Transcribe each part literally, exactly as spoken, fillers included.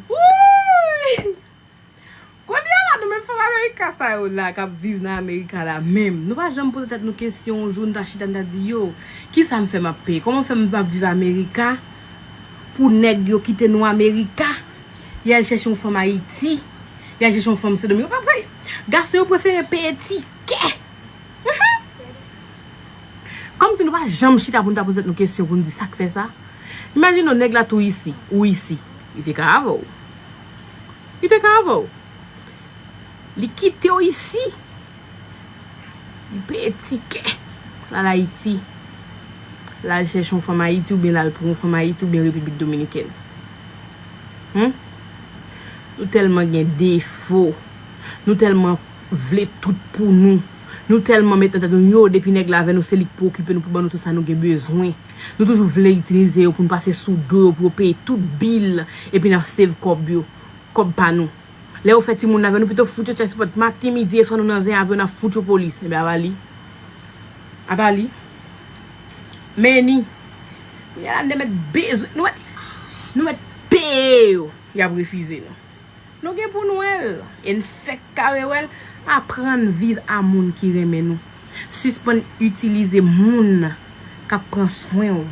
Wouy! Kounye a la, nou menm fanm Amerika sa yo la k ap viv nan Amerika la menm, nou pa janm poze tèt nou kesyon yon jou nou ta chita nou ta di, yo, kisa m fè m ap peye? Kòman fè m ap viv Amerika pou nèg yo kite nou Amerika? Y al chèche yon fanm Ayiti, y al chèche yon fanm Sendomeng. Yo pa peye. Gason yo prefere peye tikè. Kòmsi nou pa janm chita pou nou ta poze tèt nou kesyon pou nou di sa k fè sa. Imajine w, nèg la tou isi, ou isi. Li te ka avè w. Li te ka avè w. Li kite w isi. Li peye tikè. L al Ayiti. L al chèche yon fanm Ayiti oubyen l al pran yon fanm Ayiti oubyen Repiblik Dominikèn. Hmm? Nou tèlman gen defo. Nou tèlman vle tout pou nou. Nou tèlman met nan tèt nou, yo, depi nèg la avè nou, se li k pou okipe nou, pou ban nou tout sa nou gen bezwen. Nou toujou vle itilize yo pou nou pase sou do yo, pou yo peye tout bil, epi n ap save kòb yo, kòb pa nou. Lè yo fè timoun avè nou, pito fout yo tchèsipòt maten, midi e swa, nou nan zen avè yo, n ap fout yo polis. Ebyen, apa li? Apa li? Meni. Kounye a la, nou te mèt bezwen, nou mèt, nou mèt peye yo. Y ap refize nou. Nou gen pou nou wè l. E n fèk kare wè l. Aprann viv a moun ki renmen nou. Sispann itilize moun k ap pran swen w.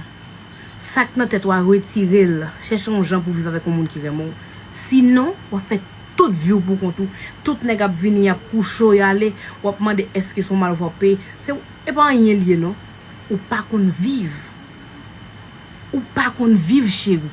Sa k nan tèt ou a, retire l. Chèche yon jan pou viv avèk yon moun ki renmen w. Sinon, w ap fè tout vi w pou kont ou. Tout nèg ap vini, y ap kouche w, y ale. W ap mande èske se yon malfwa w peye. Se, e pa anyen l ye, non. Ou pa konn viv. Ou pa konn viv, cheri.